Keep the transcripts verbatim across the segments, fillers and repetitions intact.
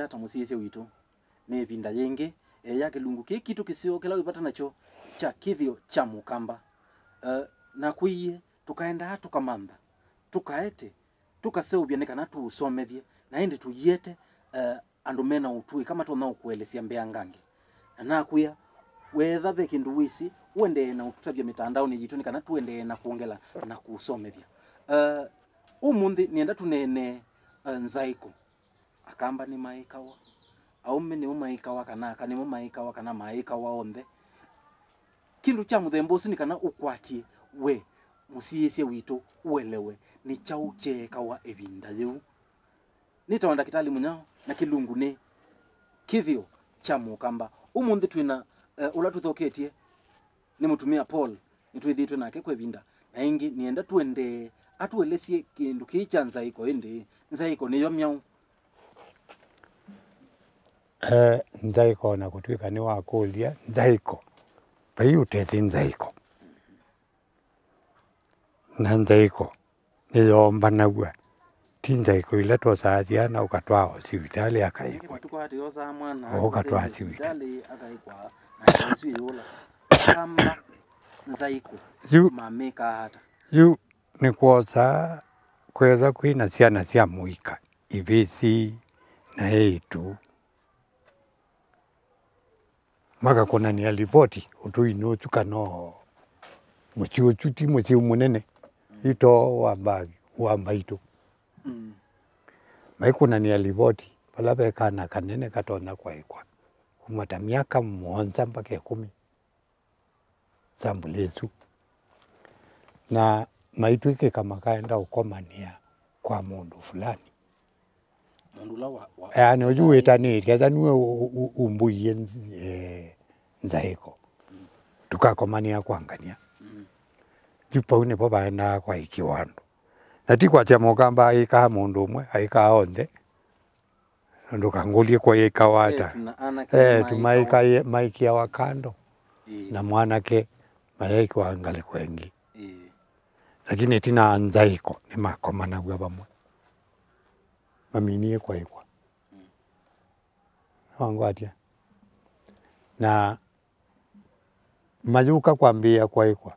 ta mũsyaĩĩsya witũ, nĩ ĩvinda yĩngĩ, eh, ya kĩlungu kĩĩ kitũ kĩseo kĩla wĩ vata nakyo kya kĩthĩo kya Mũkamba. Eh, na kwĩie tũkaendaa tũkamantha, tũkaete, tũkaseũvya nĩ kana tũũsomethye, na ĩndĩ tũiete, eh, andũ me na ũtũĩka matonya ũkũelesya mbeangange. Na nakwĩa, weetha ve kĩndũ wĩsĩ, ũendee na ũtũtavya mĩtandaonĩ yitũ nĩ kana tũendee na kwongela na kũũsomethya. Eh, ũmũnthĩ nĩenda tũneenee, eh, nzaĩko. Akamba nĩmaĩkawa, aũme nĩmo maĩkawa, kana aka nĩmo maĩkawa, kana maĩkawa onthe. Kĩndũ kya mũthemba ũsu nĩ kana ũkwatye we mũsiĩĩsya witũ ũelewe nĩ kyaũ kyeekawa ĩvinda yĩu. Nĩtawa Ndakĩtalĩ Mũnyao, na kĩlungu nĩ kĩthĩo kya Mũkamba. Ũmũnthĩ twĩ na, eh, ũla tũthoketye nĩ mũtumĩa Paul, nĩtwĩthĩĩtwe nake kwa ĩvinda, na ĩngĩ nĩenda tũendee atũelesye kĩndũ kĩĩ kya nzaĩko. Ĩndĩ nzaĩko nĩyo myaũ? Eh, nzaĩko, na kũtw'ĩka nĩwakũlya nzaĩko, vai ũtesĩ nzaĩko. Na nzaĩko nĩyoombanaw'a, ti nzaĩko ila twosaa syana ũkatwaa o sivitalĩ akaĩkwe. Matukũ aa tũyosaa mwana o ũkatwaa sivitalĩ akaĩkwa, na nzaĩko ĩsu ĩyũla. Kamba nzaĩko yu mamĩkaa ata? Yu nĩ kwosa kwetha kwĩ na syana sya mũika, ivĩsĩ na eĩtu, makakũnanĩa livoti ũtũinĩ ũsu kana o mũsyĩ ũsu ti mũsyĩ mũnene, yu to wa mba-, wa mbaitũ. Mm. Maikũnanĩa livoti vala ve kana kanene katonya kwaĩkwa kuma ta myaka mũonza mpaka ĩkũmi. Sample ĩsu. Na maitw'ĩkĩka makaenda ũkomanĩa kwa mũndũ fulani. Mũndũ ũla wa, wa, yaani, ũyu wĩtanĩtye, ethwa nĩwe u-, u-, umbũie nz-, eh, nzaĩko. Mm. Tũkakomanĩa kwa ngania. Mm. Yu vau nĩvo vaendaa kwaĩkĩwa andũ. Na ti kwasya Mũkamba aĩkaa mũndũ ũmwe, aĩkaa onthe. Ndũkangũlye kwaĩkawa ata. Eĩtu na anake eh, nĩmaĩkawa. Tumaĩkae-, maĩkĩawa kando. Ĩĩ. Na mwanake mayaĩkĩwa ngalĩko ĩngĩ. Ĩĩ. Lakini ĩtina wa nzaĩko nĩmakomanaw'a vamwe. Maminie kwaĩkwa. Mm. Nĩwangwatya? Na mayũka kwambĩĩa kwaĩkwa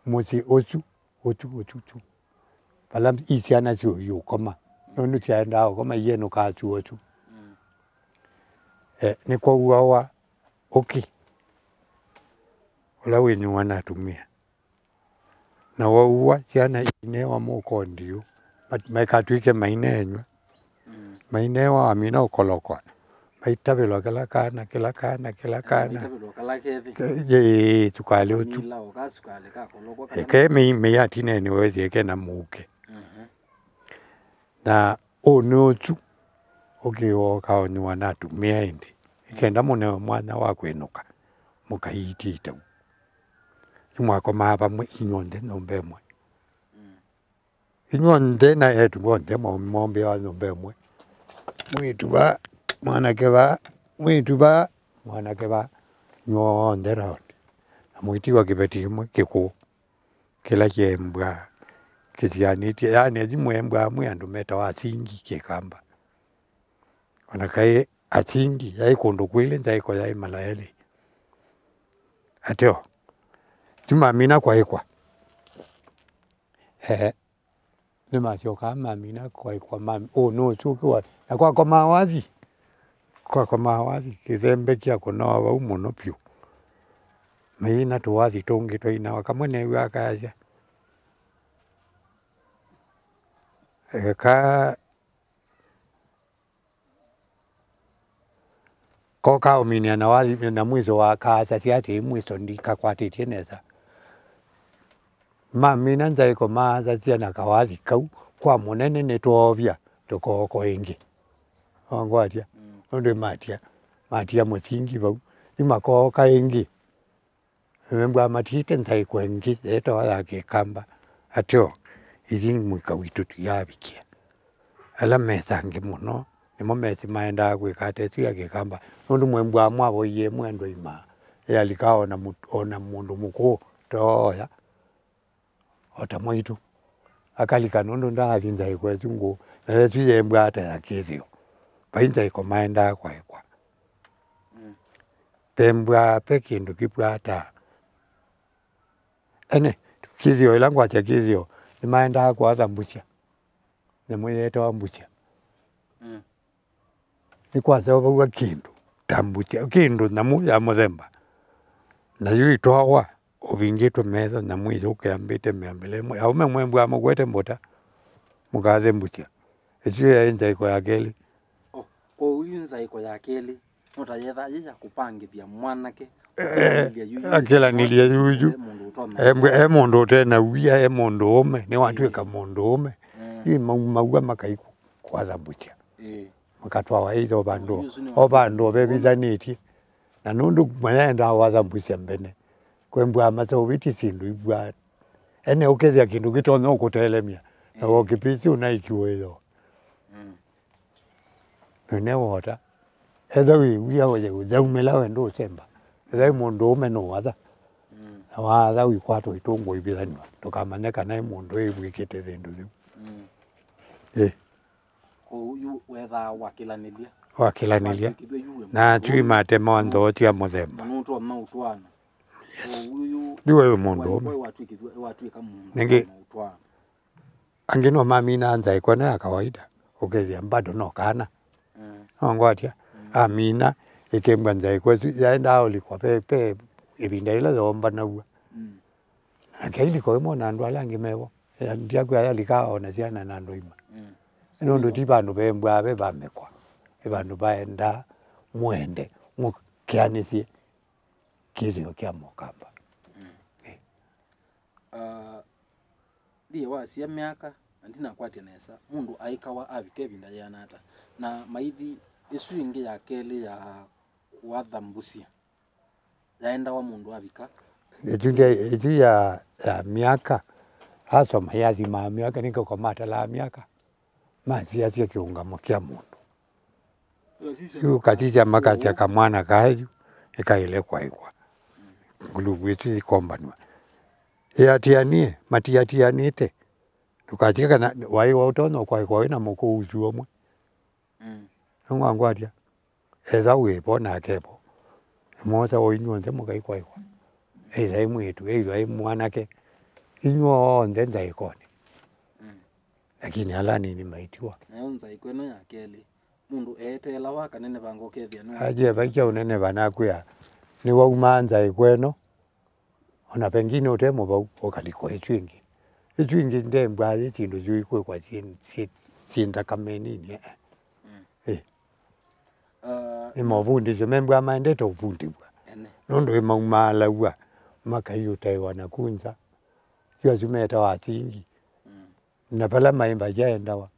mũsyĩ ũsu, ũsu, ũsu, ũsu. Vala i syana syũĩ ũkoma. Nũndũ syaendaa ũkoma ienũkaa syũa ũsu. Mm. Eh, nĩkwauawa ũkĩ ũla wĩnyuwa na atumĩa. Na waua syana inewa mũkondiũ, ma-, maikatw'ĩke maineenywa. Mm. Mainewa wamina ũkolokwa, maitavĩlwa kĩla kana, kĩla kana, kĩla kana. Maitavĩlwa kala kethĩ. Ke-, ĩĩ, sukalĩ ũsu. Mila o ka sukalĩ kakolokwa kana eke mei-, mei atineenywa wĩthĩe kena mũuke. Mhm. Na ũnĩ ũsu ũkĩwa ũkaonywa na atumĩa ĩndĩ, ĩkenda mũnewe mwanya wa kwĩnũka, mũkaiitie itau. Nĩmwakomaa vamwe inyw'onthe nyũmba ĩmwe. Mm. Inyw'onthe na eĩtu onthe mo-, mombĩawa nyũmba ĩmwe. Mwĩĩtu va, mwanake va, mwĩĩtu va, mwanake va, inyw'onthe round. Na mũitiwa kĩveti kĩmwe kĩkũũ. Kĩla kyeembwa kĩsianĩtye, yaani, asu mweembwa mwĩ andũ metawa asingi Kĩkamba. O na kaĩ asingi yaĩ kũndũ kwĩlĩ, nzaĩko yaĩ mala elĩ. Ateo, yu mamina kwaĩkwa. Ee, nĩmasyokaa mamina kwaĩkwa, mam-, ũnĩ ũsu ũkĩwa, na kwakomaa wathi. Kwakomaa wathi, kĩthembe kya kũnoa vau mũno vyũ. Maina tũwathi tũngĩ twainawa, kamwe neew'aa kayasya, eka, ko kaũminĩa na wathi, na mwiso wa kaasasya atĩĩ, mwiso ndikakwatĩtye nesa. Mamina nzaĩko maasasya na kawathi kau, kwa mũnene nĩtwoovya tũkooko ĩngĩ. Wangwatya? Mm. Nũndũ matia, matia mũsingi vau. Yu makooka ĩngĩ. Membwa matiĩte nzaĩko ĩngĩ yeetawa ya Kĩkamba. Ateo, ithyĩ mũika witũ tũyavikĩa. Ala methange mũno, nĩmo mesĩ maendaa kwĩka ata ĩsu ya Kĩkamba. Nũndũ mwembwa mwavoie mwendwa ima, yalika ona mũ-, ona mũndũ mũkũũ, tooya. O ta mwaitũ. Akalika nũndũ ndaathi nzaĩko ĩsu ngũũ, na ĩsu yeembwa ata ya kĩthĩo. Vai nzaĩko maendaa kwaĩkwa. Mm. Pembwaa, pe kĩndũ kĩpwaa ta. Ene, kĩthĩo, ĩla ngwasya kĩthĩo, nĩmaendaa kwatha mbusya. Nyamũ yeetawa mbusya. Mm. Nĩkwaseũvaw'a kĩndũ ta mbusya, kĩndũ nyamũ ya mũthemba. Nayo ĩtwawa ũvingĩtwe metho, nyamũ ĩyũka yambĩte mĩambĩle ĩmwe. Aũme mwembwaa mũkwete mbũta, mũkathe mbusya. Ĩsu yaĩ nzaĩko ya kelĩ. Oh, kwoou yu nzaĩko ya kelĩ, no ta yetha yĩ ya kũpangĩthya mwanake, eh, akĩlanĩlya yuyu, akĩlanĩlya yuyu. E mũndũ ũtonya. E mbwe-, e mũndũ ũte na wia, e mũndũ ũme, nĩwatw'ĩka, eh, mũndũ ũme. Eh. Yu maumaw'a makai kwatha mbusya. Eh. Makatwawa either o vandũ, ũsu nĩ o vandũ vevithanĩtye. Na nũndũ mayaendaa watha mbusya mbene, kwembwaa maseũvĩtye syĩndũ ibwaa. Ene ũkethĩa kĩndũ kĩtonya ũkũtelemya, na, mm, wokĩpĩsĩ ũnaikiwe ĩyo. Mm. Nĩne wota. Etha wĩ wia ũthaumĩla we ndũsemba. Etha wĩ mũndũ ũme nũwatha. Mm. Na watha wĩkwatwa itũngũ ivithanwa. Ndũkamanye kana ĩ mũndũ ĩw'ĩkĩte syĩndũ syĩu. Mm. Ĩ. Kwoou yu wethaa wakĩlanĩlya. Wakĩlanĩlya. Watw'ĩkĩthw'a yu we na mũndũ atwi ũme. Matema wa nthoo sya mũthemba. Na nũtonya ũtwaana. Yes. Kwoou yu ndiwe wĩ mũndũ ũme. Watw'ĩkĩthw'a, watw'ĩka mũndũ nĩngĩ ũme ũtwaana. Angĩ no maminaa nzaĩko ĩno ya kawaida, ũkethĩa bado no kana. Mm. No ngwatya, mm, amina, ĩkembwa nzaĩko ĩsu yaendaa ũlikwa pe, pe ĩvinda yĩla yoombanaw'a. Mm. Nake ailikwa ĩmwe na andũ ala angĩ mevo. Ya, ndiakwĩa yalikaa o na syana na andũ aima. Mm. Nũndũ ti vandũ vembwaa ve vamekwa. Nĩ vandũ vaendaa mwende, mũkeanĩsye kĩthĩo kya Mũkamba. Mm. Eh. Ah, ndiĩ wasya myaka, na ndinakwatya nesa, mũndũ aĩkawa avika ĩvinda yĩana ata? Na maithi ĩsu ĩngĩ ya kelĩ ya kũatha mbusya, yaendawa mũndũ avika? Ĩsu ndya-, ĩsu ya, ya myaka, asoma yathimaa myaka, nĩkĩko matalaa myaka. Masiasya kĩũngamo kya mũndũ. Yu kasisya makasya kamwana kayu nĩkaĩle kwaĩkwa. Nguluvu ĩsu yĩkombanw'a. Ĩatĩanĩe, matiatĩanĩte. Ndũkasye kana waĩ wa ũtonya kwaĩkwa wĩ na mũkũũ ũsu ũmwe. Mm. Nĩwangwatya. Etha wĩ vo nake e vo, nĩmwosa o inyw'onthe mũkaikwaĩkwa. Either ĩ mwĩĩtu, either ĩ mwanake, inyw'onthe nzaĩkonĩ. Mm. Lakini ala anini maitiwa. Nayo nzaĩko ĩno ya kelĩ, mũndũ eeteelawa akanenevanga ũkethĩa nĩ atie vaikya ũneneva nakwĩa, nĩwaumaa nzaĩko ĩno. Ona pengine ũte mũvau, ũkalikwa ĩsu ĩngĩ. Ĩsu ĩngĩ ndembwaa yĩ syĩndũ syũikwĩkwa syĩ, syĩ, syĩ nthakame nini, eh. Mm. Eh. Ah, nĩ mavundĩsyo membwaa maendete ũvundĩw'a. Ene. Nũndũ ĩmaumaalaw'a, makaiũtaĩwa na kunza. Syo asu metawa asingi. Mm. Na vala maĩ mbayaendawa.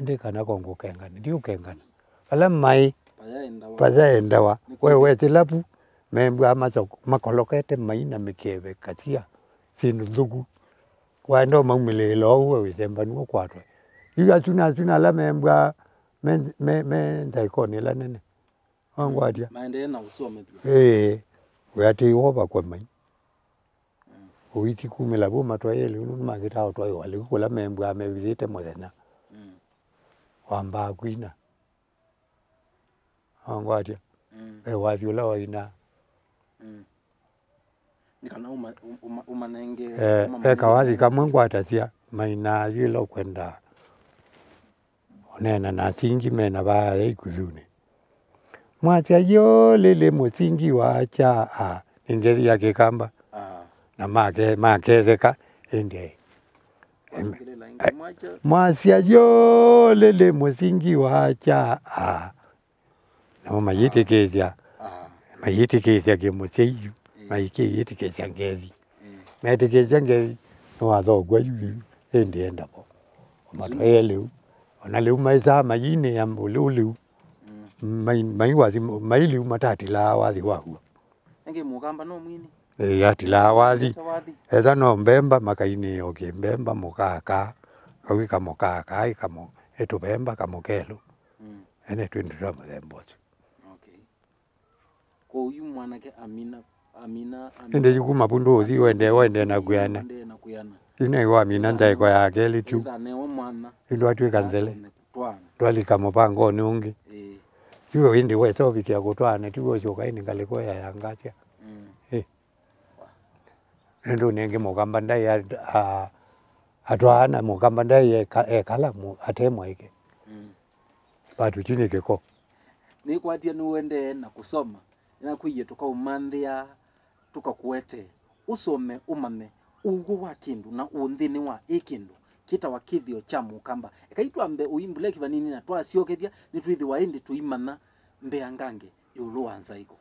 Ĩndĩ kana kongũkengana, ndiũkengana. Vala maĩ, vayaendawa. Vayaendawa. Nĩkĩ? We wetĩla vu, membwaa maso-, makolokete mai na mĩkeve katia, syĩndũ nthũku. Waenda ũmaumĩlĩĩla ũu, we wĩsemba nĩw'o ũkwatwe. Yu asu na asu na ala membwaa me, me, me nzaĩkonĩ ĩla nene. Wangwatya? Maendee na ũsomethw'a. Ĩĩ, wĩatĩĩwa ũvakwe mai. Mm. Ũithi kumĩla vu matwaĩe lĩu, nũndũ makĩtaa ũtwaĩwa lĩu kũla membwaa mevithĩte mũthenya. Mm. Wambaa kwina. Wangwatya? Mm. Ve wathi ũla wainaa. Mm. Nĩ kana ũma-, ũma-, ũmanenge, eh, ũmamanenge. Ve kawathi kamwe ngwatasya mainaa yu ĩla ũkwenda ũneena na asingi me na vaaya ikuthunĩ. Mwasya, "Yo lĩlĩ mũsingi wa kya a," nĩ ngethi ya Kĩkamba. Ah. Na make-, maketheka, ĩndĩ. Mwasya, "Yo lĩlĩ mũsingi wa kya a." Namo mayĩtĩkĩĩsya, ah, mayĩtĩkĩĩsya kĩmũsyai yu, ĩĩ, mayĩtĩkĩĩsya ngethi. Ĩĩ. Metĩkĩĩsya ngethi, nĩwathokw'a yu, yu, ĩndĩ enda vo. Ũmatwaĩe lĩu. Ona lĩu maĩsaa mayinĩa lĩu lĩu. Mm. Mai, mai wathi, mai lĩu matatilaa wathi wa w'o. Ĩngĩ Mũkamba no mwini? Ĩĩ, atilaa wathi. Ata wathi? Etha no mbemba makainĩa o kĩmbemba mũkaka, kau ĩkamũkaka, ĩkamũ-, ĩtũvemba kamũkelũ. Mm. Ene twĩndũ twa mũthemba ũsu. Okay. Kwoou yu mwanake amina, amina, amina. Ĩndĩ yu kuma vu ndũũthi wende, wende na kwĩana. Wende na kwĩana. Yu nĩ wamina nzaĩko ya kelĩ tu. Ĩtha newa mwana. Yu ndwatw'ĩka nthele. Atone kũtwaana. Twalika mũvangonĩ ũngĩ. Ĩĩ. Yu ĩndĩ wesa ũvikĩa kũtwaana, tiw'o ũsyoka ĩndĩ ngalĩko ya yangasya. Mm. Ĩ. Nĩndũ nĩngĩ mũkamba ndaĩ a-, a-, atwaana, mũkamba ndaĩ eka-, ekala mũ-, ate mwaĩke. Mm. Vatũti nĩ kĩko. Nĩkwatie nĩũendee na kũsoma, nĩnakwĩie tũkaũmanthĩa, tũkakũetee, ũsome, ũmanye ũw'o wa kĩndũ na ũnthĩnĩ wa ĩ kĩndũ kĩtawa kĩthĩo kya mũkamba. Ekai twambe ũimbuleki vanini, na twasyokethya nĩtwĩthĩwa ĩndĩ tũimanya mbeangange ĩũlũ wa nzaĩko.